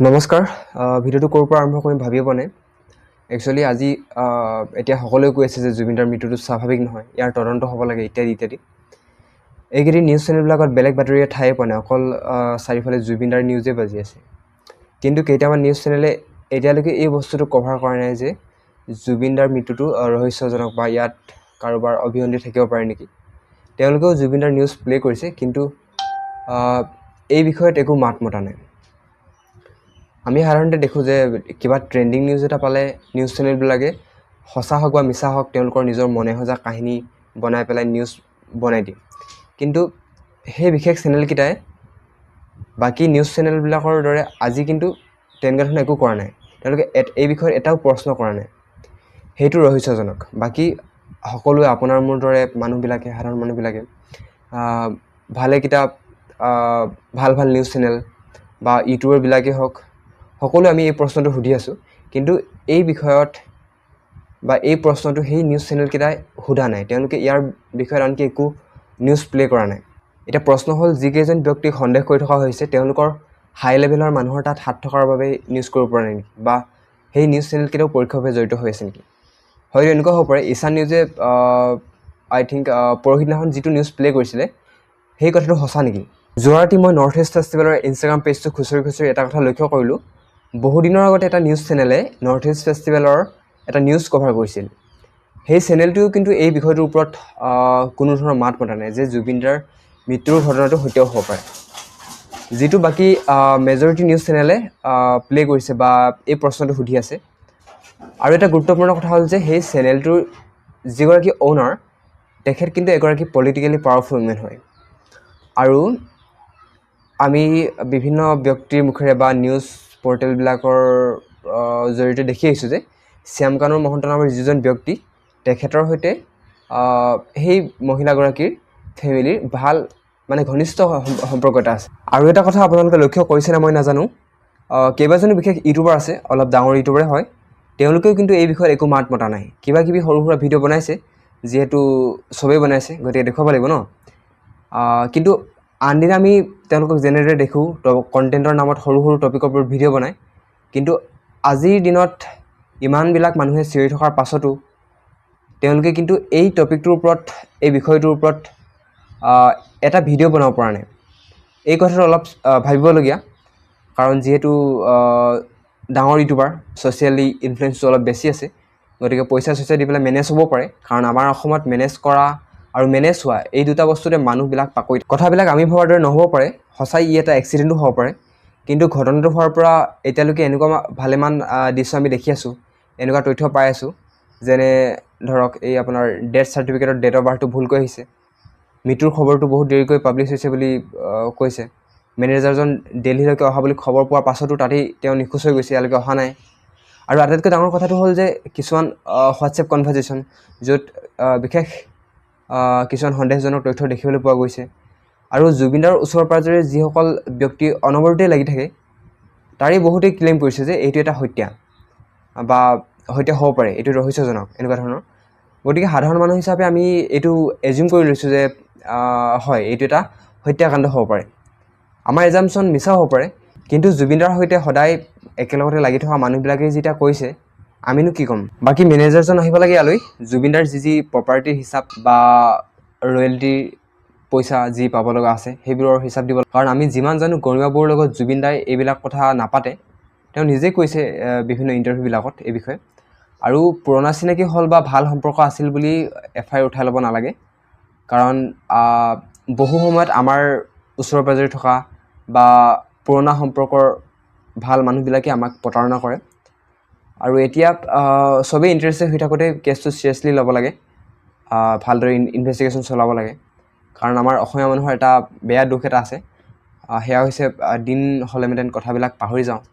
নমস্কাৰ। ভিডিঅ'টো ক'ৰ পৰা আৰম্ভ কৰিম ভাবিয়ে পোৱা নাই। একচুৱেলি আজি এতিয়া সকলোৱে কৈ আছে যে জুবিনদাৰ মৃত্যুটো স্বাভাৱিক নহয়, ইয়াৰ তদন্ত হ'ব লাগে, ইত্যাদি ইত্যাদি। এইকেইদিন নিউজ চেনেলবিলাকত বেলেগ বাতৰিয়ে ঠায়ে পোৱা নাই, অকল চাৰিওফালে জুবিনদাৰ নিউজেই বাজি আছে। কিন্তু কেইটামান নিউজ চেনেলে এতিয়ালৈকে এই বস্তুটো কভাৰ কৰা নাই যে জুবিনদাৰ মৃত্যুটো ৰহস্যজনক বা ইয়াত কাৰোবাৰ অভিসন্ধি থাকিব পাৰে নেকি। তেওঁলোকেও জুবিনদাৰ নিউজ প্লে' কৰিছে, কিন্তু এই বিষয়ত একো মাত মতা নাই। আমি সাধাৰণতে দেখোঁ যে কিবা ট্ৰেণ্ডিং নিউজ এটা পালে নিউজ চেনেলবিলাকে সঁচা হওক বা মিছা হওক, তেওঁলোকৰ নিজৰ মনে সজা কাহিনী বনাই পেলাই নিউজ বনাই দিয়ে। কিন্তু সেই বিশেষ চেনেলকেইটাই বাকী নিউজ চেনেলবিলাকৰ দৰে আজি কিন্তু তেনেকুৱা ধৰণৰ একো কৰা নাই। তেওঁলোকে এই বিষয়ত এটাও প্ৰশ্ন কৰা নাই, সেইটো ৰহস্যজনক। বাকী সকলোৱে, আপোনাৰ মোৰ দৰে মানুহবিলাকে, সাধাৰণ মানুহবিলাকে, ভালেকেইটা ভাল ভাল নিউজ চেনেল বা ইউটিউবাৰবিলাকেই হওক, সকলোৱে আমি এই প্ৰশ্নটো সুধি আছোঁ। কিন্তু এই বিষয়ত বা এই প্ৰশ্নটো সেই নিউজ চেনেলকেইটাই সোধা নাই। তেওঁলোকে ইয়াৰ বিষয়ত আনকি একো নিউজ প্লে' কৰা নাই। এতিয়া প্ৰশ্ন হ'ল, যিকেইজন ব্যক্তিক সন্দেহ কৰি থকা হৈছে, তেওঁলোকৰ হাই লেভেলৰ মানুহৰ তাত হাত থকাৰ বাবে নিউজ কৰিব পৰা নাই নেকি বা সেই নিউজ চেনেলকেইটাও পৰোক্ষভাৱে জড়িত হৈ আছে নেকি? হয়তো এনেকুৱা হ'ব পাৰে। ঈশান নিউজে আই থিংক পৰহিদিনাখন যিটো নিউজ প্লে' কৰিছিলে, সেই কথাটো সঁচা নেকি? যোৱা ৰাতি মই নৰ্থ ইষ্ট ফেষ্টিভেলৰ ইনষ্টাগ্ৰাম পেজটো খুচৰি খুচৰি এটা কথা লক্ষ্য কৰিলোঁ। বহুদিনৰ আগতে এটা নিউজ চেনেলে নৰ্থ ইষ্ট ফেষ্টিভেলৰ এটা নিউজ কভাৰ কৰিছিল। সেই চেনেলটোৱেও কিন্তু এই বিষয়টোৰ ওপৰত কোনো ধৰণৰ মাত মতা নাই যে জুবিনদাৰ মৃত্যুৰ ঘটনাটো সত্য হ'ব পাৰে, যিটো বাকী মেজৰিটি নিউজ চেনেলে প্লে' কৰিছে বা এই প্ৰশ্নটো সুধি আছে। আৰু এটা গুৰুত্বপূৰ্ণ কথা হ'ল যে সেই চেনেলটোৰ যিগৰাকী অ'নাৰ, তেখেত কিন্তু এগৰাকী পলিটিকেলি পাৱাৰফুল উমেন হয়। আৰু আমি বিভিন্ন ব্যক্তিৰ মুখেৰে বা নিউজ পৰ্টেলবিলাকৰ জৰিয়তে দেখি আহিছোঁ যে শ্যামকানু মহন্ত নামৰ যিজন ব্যক্তি, তেখেতৰ সৈতে সেই মহিলাগৰাকীৰ ফেমিলিৰ ভাল, মানে ঘনিষ্ঠ সম্পৰ্ক এটা আছে। আৰু এটা কথা আপোনালোকে লক্ষ্য কৰিছেনে মই নাজানো, কেইবাজনো বিশেষ ইউটিউবাৰ আছে, অলপ ডাঙৰ ইউটিউবাৰে হয়, তেওঁলোকেও কিন্তু এই বিষয়ত একো মাত মতা নাই। কিবা কিবি সৰু সুৰা ভিডিঅ' বনাইছে, যিহেতু চবেই বনাইছে, গতিকে দেখুৱাব লাগিব ন। কিন্তু আনদিনা আমি তেওঁলোকক যেনেদৰে দেখোঁ, কণ্টেণ্টৰ নামত সৰু সৰু টপিকৰ ওপৰত ভিডিঅ' বনায়, কিন্তু আজিৰ দিনত ইমানবিলাক মানুহে চিঞৰি থকাৰ পাছতো তেওঁলোকে কিন্তু এই টপিকটোৰ ওপৰত, এই বিষয়টোৰ ওপৰত এটা ভিডিঅ' বনাব পৰা নাই। এই কথাটো অলপ ভাবিবলগীয়া, কাৰণ যিহেতু ডাঙৰ ইউটিউবাৰ, ছ'চিয়েলি ইনফ্লুৱেঞ্চটো অলপ বেছি আছে, গতিকে পইচা চইচা দি পেলাই মেনেজ হ'ব পাৰে। কাৰণ আমাৰ অসমত মেনেজ কৰা আৰু মেনেজ হোৱা, এই দুটা বস্তুতে মানুহবিলাক পাকৈত। কথাবিলাক আমি ভবাৰ দৰে নহ'ব পাৰে, সঁচাই ই এটা এক্সিডেণ্টো হ'ব পাৰে। কিন্তু ঘটনাটো হোৱাৰ পৰা এতিয়ালৈকে এনেকুৱা ভালেমান দৃশ্য আমি দেখি আছোঁ, এনেকুৱা তথ্য পাই আছোঁ, যেনে ধৰক এই আপোনাৰ ডেথ চাৰ্টিফিকেটত ডেট অফ বাৰ্থটো ভুলকৈ আহিছে, মৃত্যুৰ খবৰটো বহুত দেৰিকৈ পাব্লিছ হৈছে বুলি কৈছে, মেনেজাৰজন দিল্লীলৈকে অহা বুলি খবৰ পোৱাৰ পাছতো তাতেই তেওঁ নিখোজ হৈ গৈছে, ইয়ালৈকে অহা নাই। আৰু আটাইতকৈ ডাঙৰ কথাটো হ'ল যে কিছুমান হোৱাটছএপ কনভাৰ্জেশ্যন, য'ত বিশেষ কিছুমান সন্দেহজনক তথ্য দেখিবলৈ পোৱা গৈছে। আৰু জুবিনদাৰ ওচৰ পাজৰে যিসকল ব্যক্তি অনবৰতেই লাগি থাকে, তাৰে বহুতেই ক্লেইম কৰিছে যে এইটো এটা হত্যা বা হত্যা হ'ব পাৰে, এইটো ৰহস্যজনক, এনেকুৱা ধৰণৰ। গতিকে সাধাৰণ মানুহ হিচাপে আমি এইটো এজিউম কৰি লৈছোঁ যে হয়, এইটো এটা হত্যাকাণ্ড হ'ব পাৰে। আমাৰ এজামশ্যন মিছাও হ'ব পাৰে, কিন্তু জুবিনদাৰ সৈতে সদায় একেলগতে লাগি থকা মানুহবিলাকে যেতিয়া কৈছে, আমিনো কি ক'ম? বাকী মেনেজাৰজন আহিব লাগে ইয়ালৈ। জুবিনদাৰ যি যি প্ৰপাৰ্টিৰ হিচাপ বা ৰয়েল্টিৰ পইচা যি পাব লগা আছে, সেইবোৰৰ হিচাপ দিব। কাৰণ আমি যিমান জানো, গৰিমা বৌৰ লগত জুবিন দাই এইবিলাক কথা নাপাতে। তেওঁ নিজেই কৈছে বিভিন্ন ইণ্টাৰভিউবিলাকত এই বিষয়ে। আৰু পুৰণা চিনাকি হ'ল বা ভাল সম্পৰ্ক আছিল বুলি এফআইআৰ উঠাই ল'ব নালাগে, কাৰণ বহু সময়ত আমাৰ ওচৰে পাজৰে থকা বা পুৰণা সম্পৰ্কৰ ভাল মানুহবিলাকে আমাক প্ৰতাৰণা কৰে। আৰু এতিয়া চবেই ইণ্টাৰেষ্টেড হৈ থাকোঁতে কেছটো চিৰিয়াছলি ল'ব লাগে, ভালদৰে ইনভেষ্টিগেশ্যন চলাব লাগে। কাৰণ আমাৰ অসমীয়া মানুহৰ এটা বেয়া দোষ এটা আছে, সেয়া হৈছে দিন হ'লে মানে কথাবিলাক পাহৰি যাওঁ।